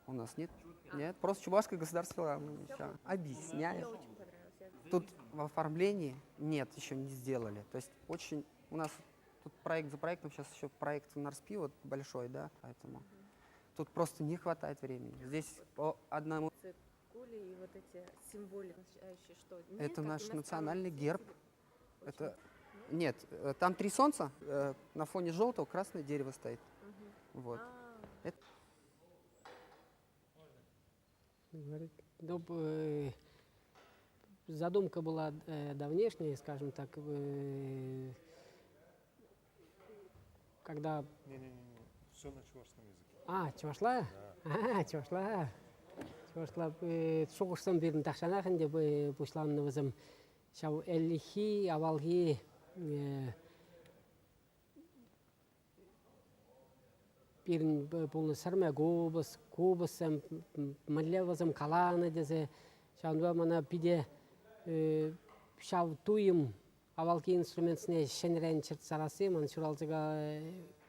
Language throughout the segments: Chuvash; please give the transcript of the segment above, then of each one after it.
У нас нет. Нет, просто Чувашская государственная филармония. Все. Объясняю. Тут в оформлении нет, еще не сделали. То есть очень у нас тут проект за проектом, сейчас еще проект в Нарспи вот большой, да, поэтому тут просто не хватает времени. Здесь по одному... Кули и вот эти символики, что Это наш национальный герб. Это нет, там три солнца, на фоне желтого красное дерево стоит. Вот. Это... Ну, задумка была давнешняя, скажем так, когда... Не-не-не, все на чувашском языке. А, чӑвашла? А, чӑвашла. Чӑвашла шухӑшсем пирӗн тахҫанах ӗнтӗ пуҫланнӑ вӗсем. Ҫав ӗлӗкхи, авалхи пирӗн пулнӑ сӗрме купӑс, купӑссем, мӗнле вӗсем каланӑ тесе. Ҫавӑнпа мана питӗ ҫав туйӑм авалхи инструментсене ҫӗнӗрен чӗртсе ярасси ман ҫуралса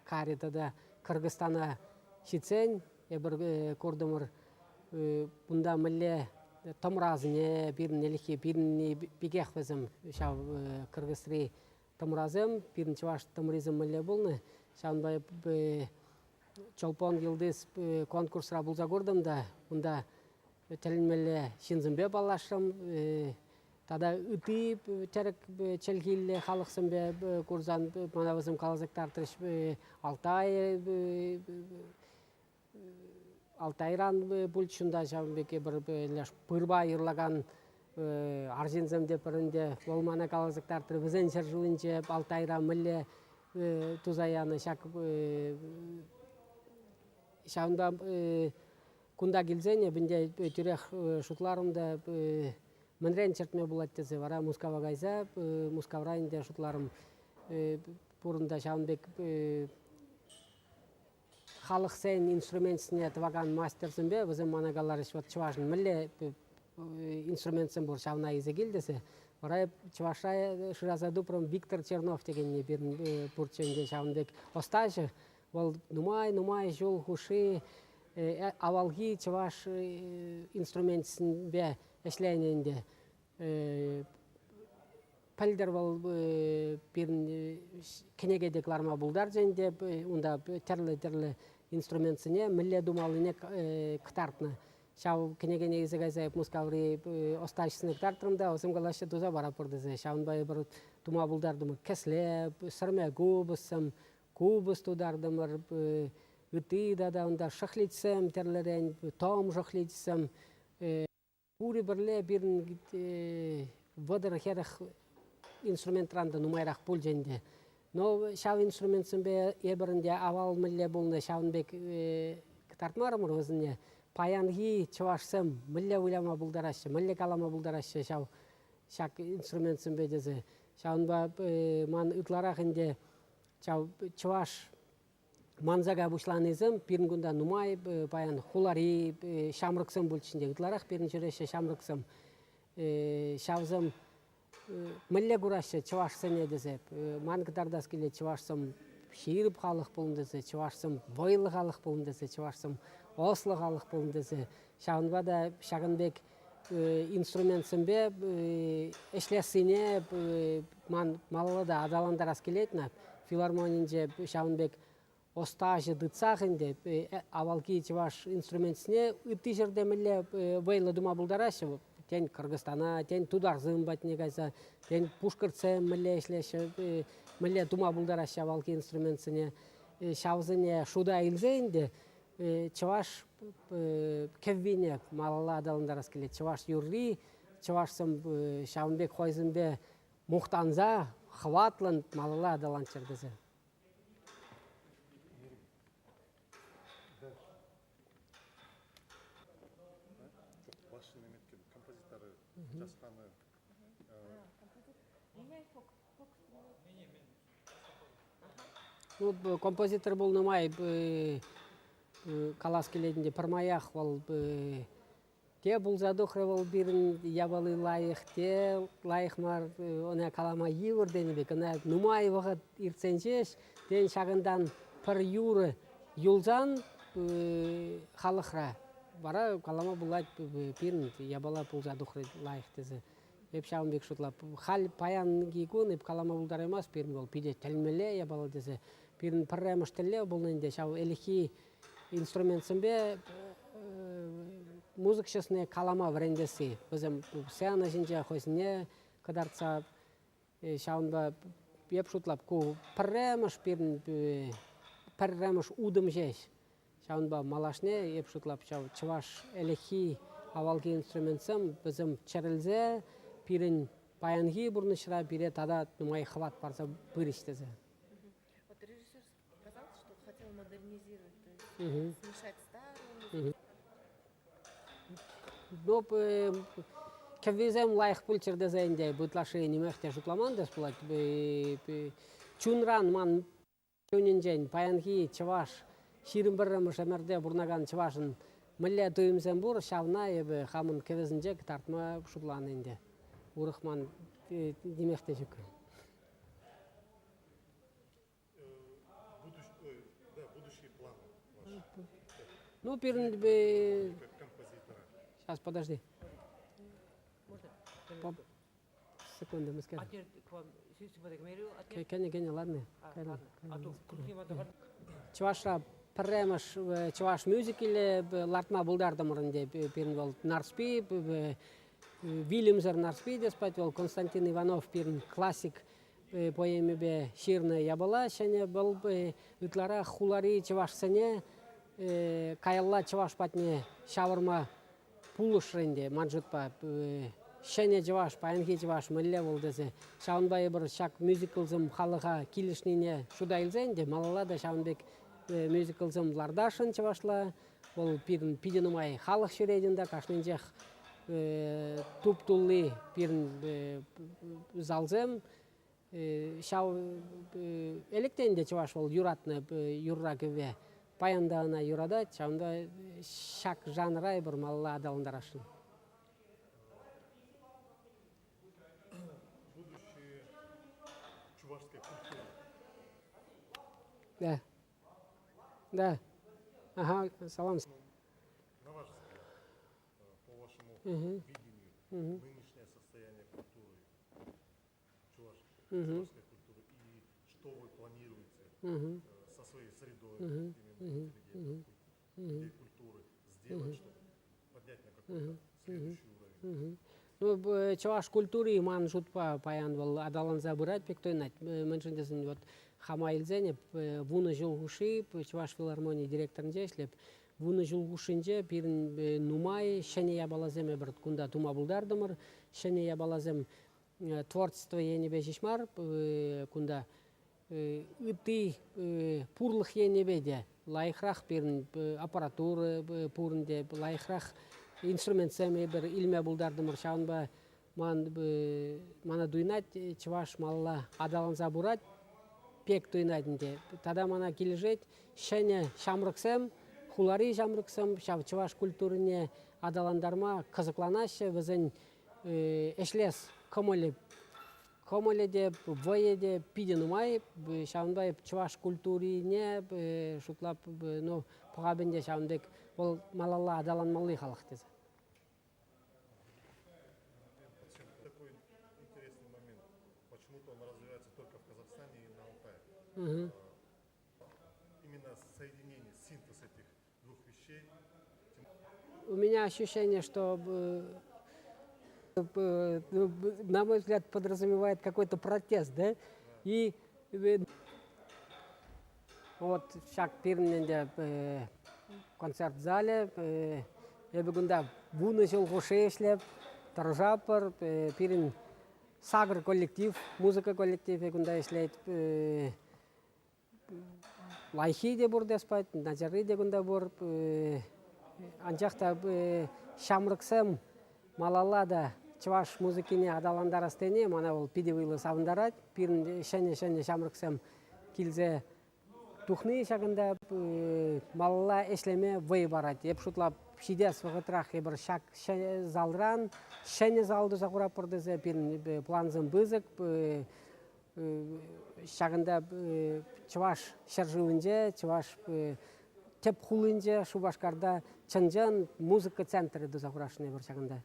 карӗ тата Кыргызстана ҫитсен эпир куртӑмӑр кунта мӗнле тӑмрасене пирӗн ӗлӗкхи пирӗнни пекех вӗсем ҫав Кыргызри тӑмрасем, пирӗн чӑваш тӑмрисем мӗнле пулнӑ, ҫавӑнпа Чолпон Йылдыз конкурсра пулса куртӑм та унта тӗлӗнмелле ҫынсемпе паллашрӑм. Тата ытти тӗрӗк чӗлхиллӗ халӑхсемпе курсан мана вӗсем каласа кӑтартрӗҫ. Алтай Алтайран пулчӗ унта ҫавӑн пек эпир леш пырпа юрлакан арҫынсем те пӗр ӗнтӗ. Вӑл мана каласа кӑтартрӗ, вӗсен ҫӗршывӗнче Алтайра мӗнле туса янӑ ҫак ҫавӑнпа кунта килсен эп ӗнтӗ тӳрех шутларӑм та мӗнрен чӗртме пулать тесе вара Мускава кайса Мускавра ӗнтӗ шутларӑм пурӑнта ҫавӑн пек халӑхсен инструментсене тӑвакан мастерсемпе вӗсем мана каларӗҫ, вот чӑвашӑн мӗнле инструментсем пур, ҫавна илсе кил тесе. Вара эп чӑвашра шыраса тупрӑм Виктор Чернов текенни пирӗн пурччӗ ӗнтӗ ҫавӑн пек ӑстаҫӑ. Вӑл нумай-нумай ҫул хушши авалхи чӑваш инструментсемпе ӗҫленӗ ӗнтӗ. Пӗлтӗр вӑл пирӗн кӗнеке те кӑларма пултарчӗ ӗнтӗ. Унта тӗрлӗ-тӗрлӗ инструментсене мӗнле тумаллине кӑтартнӑ. Ҫав кӗнекене илсе кайса эп Мускаври ӑстаҫӑсене кӑтартрӑм та, вӗсем калаҫҫӗ, туса паратпӑр тесе. Ҫавӑнпа эпир тума пултартӑмӑр. Кӗсле, сӗрме купӑссем, купӑс тутартӑмӑр, ытти тата унта шӑхличсем тӗрлӗрен, том шӑхличсем. Пурӗ пӗрле пирӗн 30-40 инструментран та нумайрах пулчӗ ӗнтӗ. Но ҫав инструментсемпе эпир ӗнтӗ авал мӗнле пулнӑ, ҫавӑн пек кӑтартмарӑмӑр вӗсене. Паянхи чӑвашсем мӗнле выляма пултараҫҫӗ, мӗнле калама пултараҫҫӗ ҫав ҫак инструментсемпе тесе. Ҫавӑнпа ман ытларах ӗнтӗ ҫав чӑваш манса кая пуҫланисем пирӗн кунта нумай паян хулари ҫамрӑксем пулчӗҫ ӗнтӗ. Ытларах пирӗн ҫӳреҫҫӗ ҫамрӑксем. Ҫавсем мӗнле кураҫҫӗ чӑвашсене тесе. Ман кӑтартас килет чӑвашсем ҫирӗп халӑх пулнӑ тесе, чӑвашсем вӑйлӑ халӑх пулнӑ тесе, чӑвашсем ӑслӑ халӑх пулнӑ тесе. Ҫавӑнпа та ҫакӑн пек инструментсемпе ӗҫлессине ман малалла та аталантарас килет. Филармонинче ҫавӑн пек ӑстаҫӑ тытсах ӗнтӗ авалхи чӑваш инструментсене ытти ҫӗрте мӗнле вӑйлӑ тума пултараҫҫӗ. Тен, Кыргызстана, тен, тутарсем патне кайса, тен, пушкӑртсем мӗнле ӗҫлеҫҫӗ, мӗнле тума пултараҫҫӗ авалхи инструментсене. Ҫавсене шута илсе ӗнтӗ чӑваш кӗввине малалла аталантарас килет. Чӑваш юрри, чӑвашсем ҫавӑн пек хӑйсемпе мухтанса хӑватлӑн малалла аталанччӑр тесе. Композиторы жазганы Ну, композитор пулнӑ май калас килет ӗнтӗ, пӗрмаях вӑл те пулса тухрӗ вӑл пирӗн япали лайӑх, те лайӑх мар, ӑна калама йывӑр тенӗ пек. Ӑна нумай вӑхӑт иртсен ҫеҫ, тен, ҫакӑнтан пӗр юрӑ юлсан халӑхра. Вара калама пулать, пирӗн япала пулса тухрӗ лайӑх тесе. Эп ҫавӑн пек шутлап. Халь паянхи кун эп калама пултараймасть пирӗн вӑл питӗ тӗлӗнмелле япала тесе. Пирӗн пӗрремӗш тӗллев пулнӑ ӗнтӗ ҫав ӗлӗкхи инструментсемпе музыкҫӑсене калама вӗрентесси. Вӗсем сцена ҫинче хӑйсене кӑтартса ҫавӑнпа эп шутлап, ку пӗрремӗш пирӗн пӗрремӗш утӑм ҫеҫ. Ҫавӑнпа малашне эп шутлап ҫав чӑваш ӗлӗкхи авалхи инструментсем вӗсем чӗрӗлсе пирӗн паянхи пурнӑҫра пире тата нумай хӑват парса пырӗҫ тесе. Вот режиссер сказал, что хотел модернизировать, то есть смешать старую. Ну, кӗввисем лайӑх пулччӑр тесе ӗнтӗ ытлашши нимех те шутламан тес пулать. Чунран ман чунӗнчен паянхи чӑваш 21-мӗш ӗмӗрте пурӑнакан чӑвашӑн мӗнле туйӑмсем пур, ҫавна эпӗ хамӑн кӗвӗсенче кӑтартма шутланӑ ӗнтӗ. Урӑх ман нимех те ҫук. Ну, пирӗн... Сейчас, подожди. Секунду, мы скажем. Кӗнӗ, кӗнӗ, ладно. Чӑвашра пӗрремӗш чӑваш мюзиклӗ лартма пултартӑмӑр ӗнтӗ. Пирӗн вӑл Нарспи, вилӗмсӗр Нарспи тес пать вӑл Константин Иванов пирӗн классик поэмипе ҫырнӑ япала ҫӗнӗ. Вӑл ытларах хулари чӑвашсене каялла чӑваш патне ҫавӑрма пулӑшрӗ ӗнтӗ ман шутпа. Ҫӗнӗ чӑваш, паянхи чӑваш мӗнле вӑл тесе. Ҫавӑнпа эпир ҫак мюзиклсем халӑха килӗшнине шута илсе ӗнтӗ малалла та ҫавӑн пек мюзиклсем лартасшӑн чӑвашла. Вӑл пирӗн питӗ нумай халӑх ҫӳрет унта, кашнинчех туп-тулли пирӗн залсем. Ҫав ӗлӗк те ӗнтӗ чӑваш вӑл юратнӑ юрра-кӗвве. Паян та ӑна юратать, ҫавӑнпа ҫак жанра эпир малалла аталантарасшӑн. Будущее чувашской культуры. Да. Да. Ага, салам. На ваш взгляд, по вашему видению, нынешнее состояние культуры чувашской культуры и что вы планируете со своей средой, именно интеллигентов, людей культуры, сделать, чтобы поднять на какой-то следующий уровень? Ну, чӑваш культури ман шутпа паян вӑл аталанса пырать пек туйӑнать. Мӗншӗн тесен вот хама илсен эп вунӑ ҫул хушши Чӑваш филармони директорӗнче ӗҫлеп. Вунӑ ҫул хушшинче пирӗн нумай ҫӗнӗ япаласем эпир кунта тума пултартӑмӑр. Ҫӗнӗ япаласем творчество енӗпе ҫеҫ мар, кунта ытти пурлӑх енӗпе те лайӑхрах пирӗн аппаратура пур ӗнтӗ, лайӑхрах инструментсем эпир илме пултартӑмӑр. Ҫавӑнпа ман мана туйӑнать, чӑваш малалла аталанса пырать пек туйӑнать ӗнтӗ. Тата мана килӗшет ҫӗнӗ ҫамрӑксем, хулари ҫамрӑксем ҫав чӑваш культурине аталантарма кӑсӑкланаҫҫӗ, вӗсен ӗҫлес кӑмӑлӗ кӑмӑлӗ те, вӑйӗ те питӗ нумай. Ҫавӑнпа эп чӑваш культурине шутлап, ну, пӑхап ӗнтӗ ҫавӑн пек вӑл малалла аталанмалли халӑх тесе. Такой интересный момент. Почему-то он развивается только в Казахстане и на Алтае. Угу. Именно соединение, синтез этих двух вещей. У меня ощущение, что, ну, на мой взгляд, подразумевает какой-то протест, да? И вот ҫак пирӗн ӗнтӗ концерт залӗ. Эпӗ кунта вунӑ ҫул хушши ӗҫлеп, тӑрӑшатпӑр. Пирӗн сакӑр коллектив, музыка коллективӗ кунта ӗҫлет. Лайӑххи те пур тес пать, начарри те кунта пур. Анчах та ҫамрӑксем малалла та чӑваш музыкине аталантарас тени мана вӑл питӗ вӑйлӑ савӑнтарать. Пирӗн ҫӗнӗ-ҫӗнӗ ҫамрӑксем килсе тухни ҫакӑнта малалла ӗҫлеме вӑй парать. Эп шутлап, ҫитес вӑхӑтрах эпир ҫак залран ҫӗнӗ зал туса хуратпӑр тесе пирӗн плансем пысӑк. Ҫакӑнта чӑваш ҫӗршывӗнче чӑваш. тӗп хулинче, Шупашкарта, чӑн-чӑн музыка центрӗ туса хурасшӑн эпир ҫакӑнта.